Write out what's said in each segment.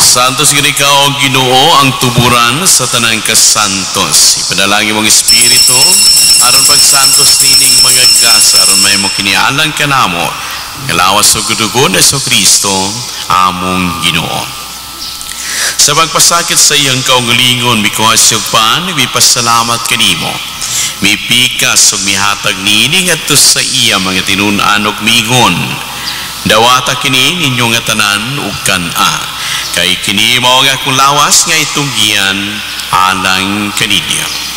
Santos gid ikaw, Ginoo, ang tuburan sa tanang kasantos. Ipadalangin mong Espiritu aron pagsantos nining mga gasa, aron mahimo kinialang kanamo nga lawas ug dugo ni Hesukristo among Ginoo. Sa pagpasakit sa iyang kaugalingon, mikuha siya og pan, mipasalamat kanimo. Mipikas ug mihatag niini ngadto sa iya mga tinun-an ug miingon, dawata kini ninyo nga tanan ug kan-a, kay kini mao ang akong lawas nga itunggian alang kaninyo.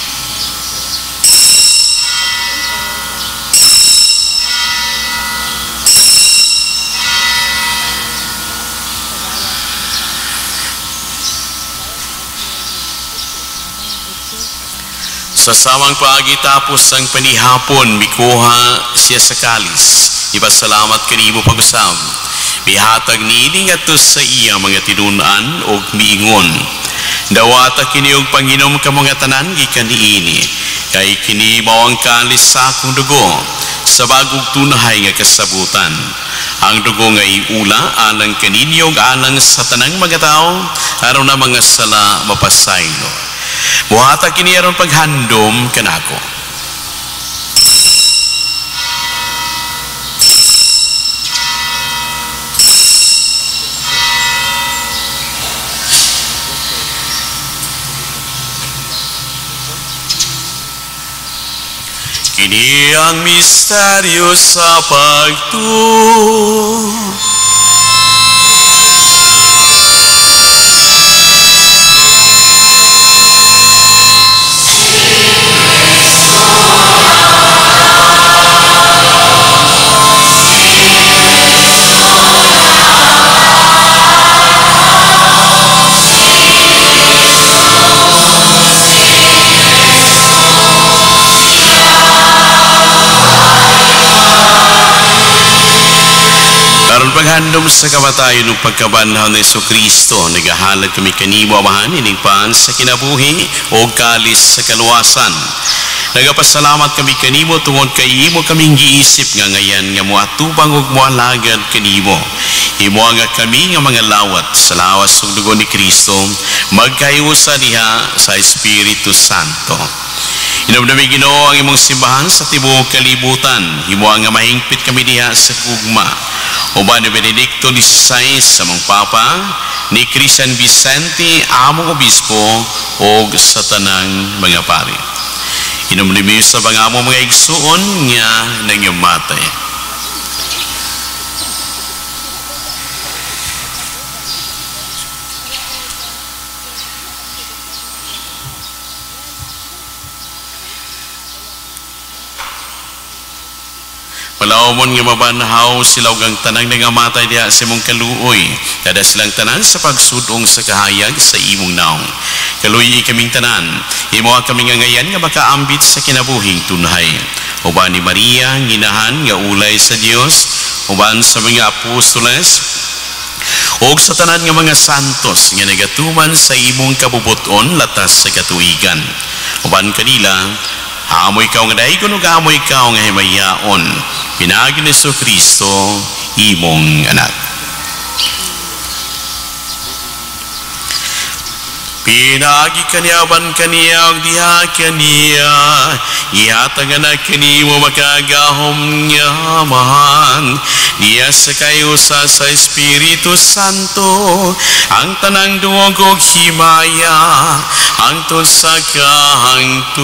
Sa samang paagi tapos ang panihapon, mikuha siya sa kalis. Ipasalamat kanimo pag-usab. Mihatag niini ngadto sa iya mga tinun-an og miingon, dawata kini og panginom kamo nga tanan gikan niini, kay kini mao ang kalis sa akong dugo sa bagong tunhay nga kasabutan. Ang dugo nga iula alang kaninyo ug alang sa tanang mga tawo aron na mga sala mapasaylo. Buhata kini aron paghandom kanako. Kini ang misteryo sa pagtuo. Karon paghandom sa kamatayon ug pagkabanhaw ni Hesukristo, nagahalad kami kanimo, Amahan, ining pan sa kinabuhi o kalis sa kaluwasan. Nagapasalamat kami kanimo tungod kay imo kaming giisip nga ngayan nga moatubang ug moalagad kanimo. Imo nga kami nga mga lawat sa lawas ug dugo ni Kristo, magkayusa diha sa Espiritu Santo. Hinumdumi Ginoo ang imong simbahan sa tibuok kalibutan. Himo nga mahingpit kami diha sa gugma. Uban ni Benedicto XVI sa among Papa, ni Christian Vicente among Obispo ug sa tanang mga pari. Hinumdumi sa mga among mga igsuon nga nangamatay. Palawmon nga mabanhaw sila ug ang tanang nangamatay diha sa imong kaluoy. Kada silang tanan sa pagsudong sa kahayag sa imong naong. Kaluoy kaming tanan, imo kami nga ngayan nga makaambit sa kinabuhing tunhay. Uban ni Maria, nginahan nga ulay sa Dios, uban sa mga apostoles, ug sa tanan nga mga santos nga nagatuman sa imong kabubuton latas sa katuigan. Uban kanila, amoy ikaw nga daigon ug amoy ikaw nga himayaon. Pinaagi ni Hesukristo, imong anak. Pinaagi kaniya uban kaniya ug diha kaniya, gihatag na kanimo makagahom nga Amahan, diya sa kayusa sa Espiritu Santo, ang tanang duog ug himaya, hangtod sa kahangturan.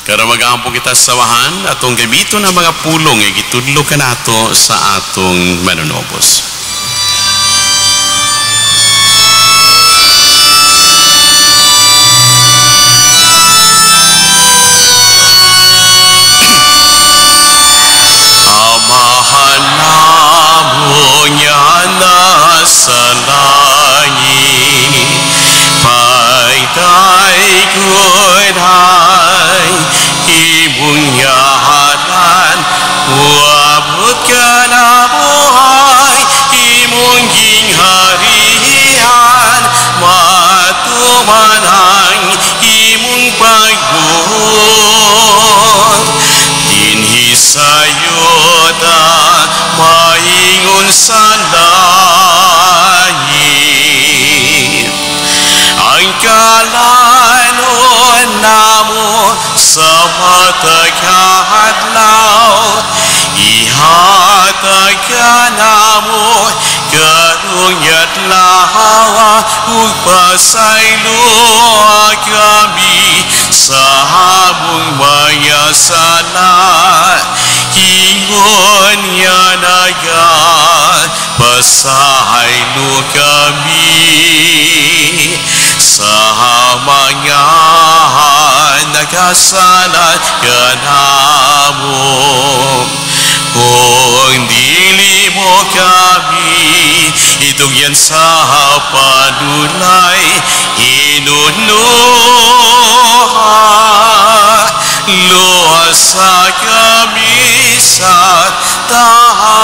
Karon mag-ampo kita sa samahan atong gamiton ang mga pulong nga gitudlo kanato sa atong manunobos. Amahan namong nasa langit, pagdaygon ay imong ngalan, uabot ka na mo, sa langit. Ang kalanon namo sa matag adlaw, ihatag kanamo karong adlaw, ug pasayloa kami sa among mga sala, ingon nga nagapasaylo kami sa mga nagkasala kanamo. Kung dili mo kami itugyan sa panulay, inunuha luwasa kami sa tahutan.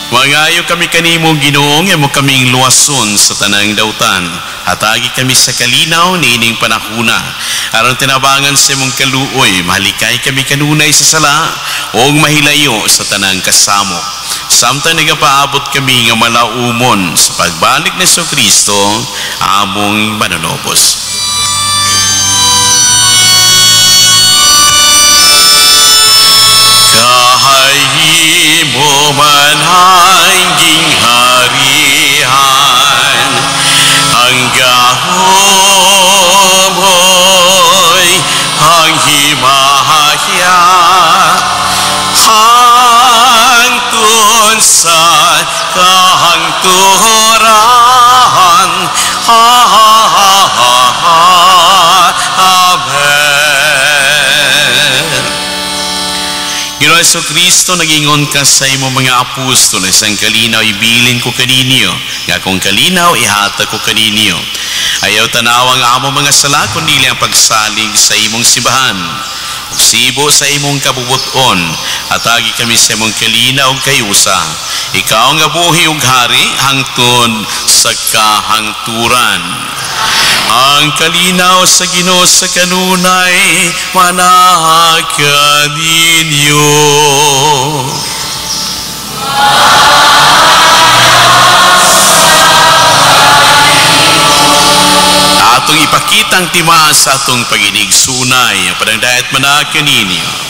Mangayo kami kanimo, Ginoo, nga mo kaming luwason sa tanang dautan. Hatagi kami sa kalinaw niining panahuna. Aron tinabangan sa imong kaluoy, mahalikay kami kanunay sa sala ug mahilayo sa tanang kasamok. Samtang nagapaabot kami nga malaumon sa pagbalik ni Kristo, among manunobos. Kahimo man ang gingharihan, ang gahom mo'y ang himaya, hangtod sa kahangturan. Amen. Ginoo Jesu Kristo, nagingon ka sa imong mga apostol, isang kalinaw ibilin ko kaninyo, nga kung kalinaw ihatag ko kaninyo. Ayaw tanaw ang among mga sala, kundi ang pagsalig sa imong simbahan. Sibo sa imong kabubuton, atagi kami sa imong kalinaw ug kayusa. Ikaw nga buhi ug hari hangtod sa kahangturan. Ang kalinaw sa Ginoo sa kanunay manaka ninyo. Atong ipakitang timaa sa atong paginigsunay, ang panangdayat manaka ninyo.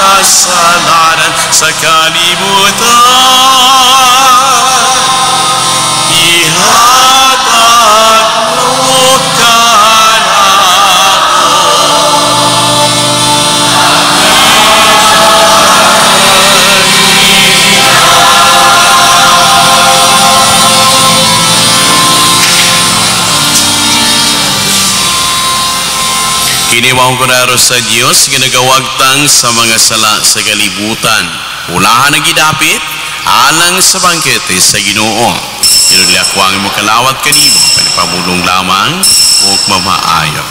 Kasalanan sa kalibutan, ihatag mo kanamo. Kini maong kunaro sa Dios, ginagawagtang sa mga sala sa kalibutan. Ulahan ang gidapit, alang sa bangkete sa Ginoo. Inuliakwang mo kalawat kanimo, panipamulong lamang ug mamaayo.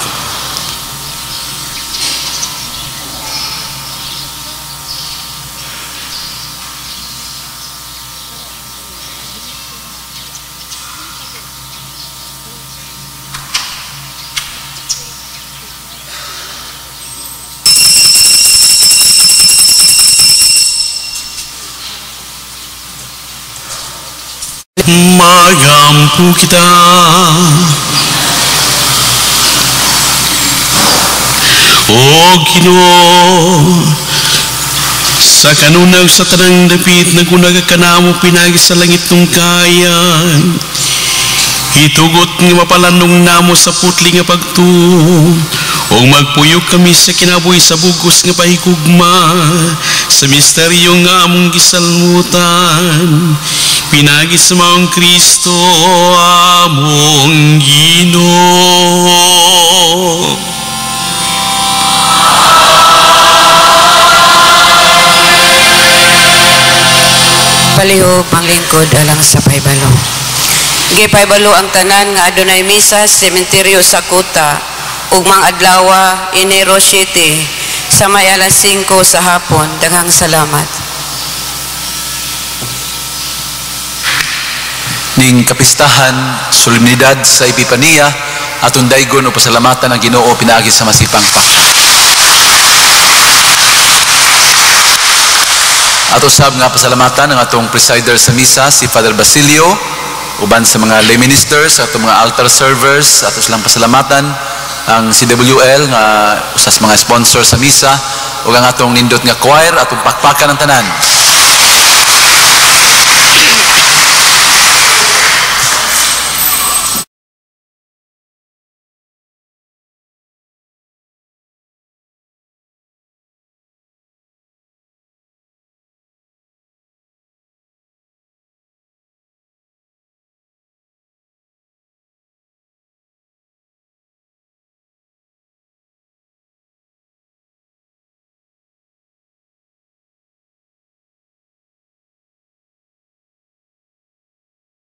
Magampo kita. O Ginoo, sa kanunag sa tanang dapit nagunag kanamo pinagi sa langit nung kayang hitugot nga mapalanong namo sa putli nga pagtuo ug magpuyok kami sa kinabuhi sa bugos nga pahigugma sa misteryo nga among gisalmutan pinagi sa maong Kristo among Ginoo. Palihog panglingkod alang sa paybalo. Gipaybalo ang tanan nga adunay misa sa sementeryo sa Kuta ugmang adlawa Enero 7 sa may alas 5 sa hapon. Daghang salamat. Ning kapistahan, solemnidad sa Epipania, atong daygon o pasalamatan ang Ginoo pinaagi sa masipang pakpak. Ato sab nga pasalamatan ang atong presider sa misa, si Father Basilio, uban sa mga lay ministers, atong mga altar servers, ato silang pasalamatan ang CWL nga usa sa mga sponsor sa misa, ug ang atong nindot nga choir, atong pakpakan ang tanan.